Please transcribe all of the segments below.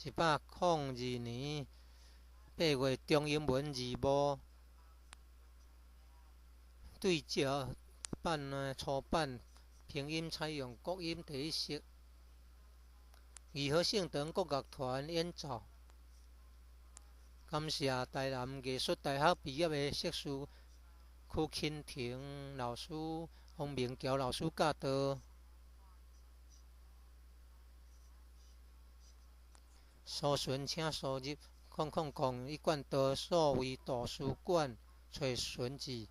102年8月中英文字幕對照版初版，拼音採用國音第一式。義和聖堂國樂團演奏。感謝台南藝術大學畢業的碩士許欽庭老師、王明橋老師教導。搜尋請輸入000一貫道數位圖書館揣尋字。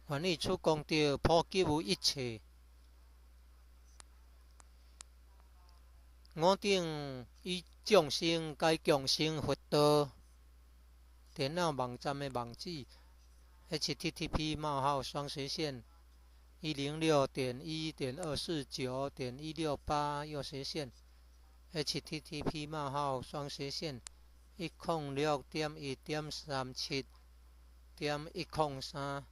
願以此功德普及於一切我等與眾生，皆共成佛道。電腦網站的網址：http://106.1.249.168右斜線 http://106.1.37.103。